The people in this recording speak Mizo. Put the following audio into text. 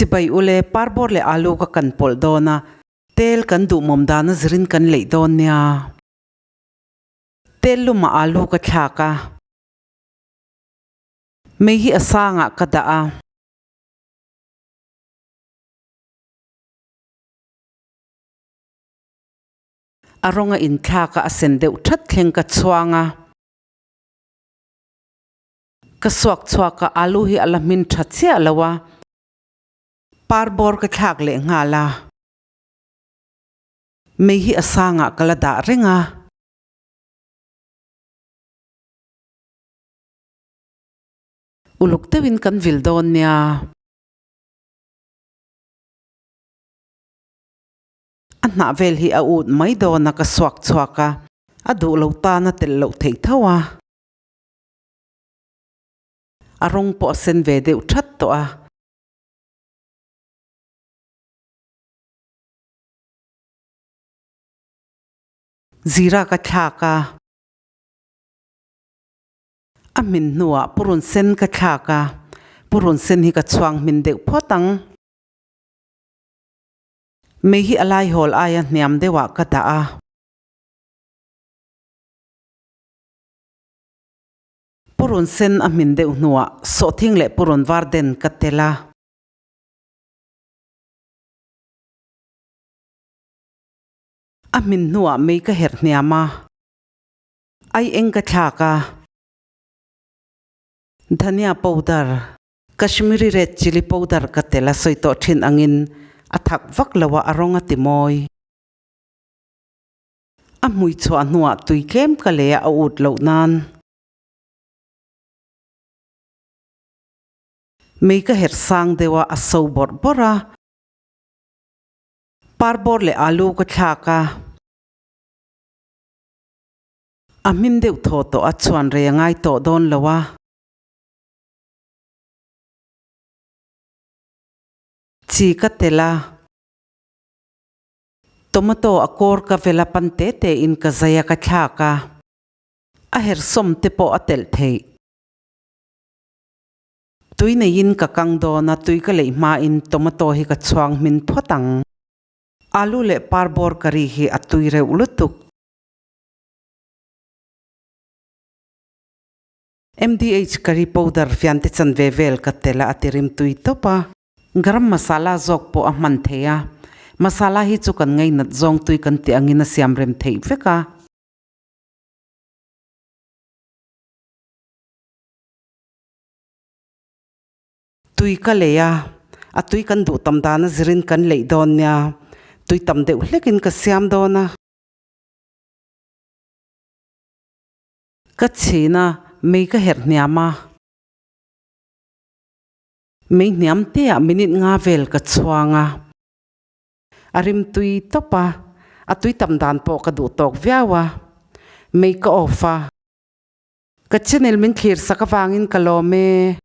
Chibai ule parbawr leh alu ka kan pawlh dawn a, tel kan duhmawm dan a zirin kan leih dawn nia. Tel lumah alu ka thlak a, mei hi a sangah ka dah a. A rawng a inthlak a, a sen deuh that thleng ka chhuang a. Ka suak chhuak a, alu hi a la hmin tha chiah lo a, par bawr ka thlak leh nghal a. Mei hi a sangah ka la dah reng a. Uluk deuhin kan vil dawn nia. A hnah vel hi a ut mai dawn a ka suak chhuak a, a duh lo tan a telh loh theih tho a. A rawng pawh a sen ve deuh that tawh a. Zira ka thlak a. A hmin hnuah purun sen ka thlak a, purun sen hi ka chhuang hmin deuh phawt ang. Mei hi a laihawl aia hniam deuhah ka dah a. Purun sen a hmin deuh hnuah sawhthing leh purun var den ka tel a. A hmin hnuah mei ka herh hniam a. Ai eng ka thlak a. Dhania powder. Kashmiri red chilli powder ka tel a sawi tawh thin angin a thak vak lo a, a rawng a ti mawi. A hmui chhuah hnuah tui tlem ka lei a, a ut loh nan. Mei ka herh sang deuh a, a so bawrh bawrh a. Parbawr leh alu ka thlak a. A hmin deuh thaw tawh a, chhuan rei a ngai tawh dawn lo a. Chi ka tel a, tomato a kawr ka vel a pan te te in ka zai a ka thlak a, a hersawm te pawh a telh theih. Tui neiin ka kang dawn a, tui ka leih hmain tomato hi ka chhuang hmin phawt ang. Alu leh parbawr curry hi a tui reuh lutuk. MDH curry powder fiante chanve vel ka tel a, a ti rim tui tawp a. Garam masala zawk pawh a hman thei a, masala hi chu kan ngainat zawng tui kan tih angin a siam rem theih vek a. Tui ka lei a, a tui kan duh tam dan a zirin kan leih dawn nia, tui tam deuh hlekin ka siam dawn a. Ka chhin a, mei ka herh hniam a. Mei hniam teah minute nga vel ka chhuang a. A rim tui tawp a, a tui tam dan pawh ka duh tawk viau a. Mei ka off a. Ka channel min thlir sak avangin ka lawm e.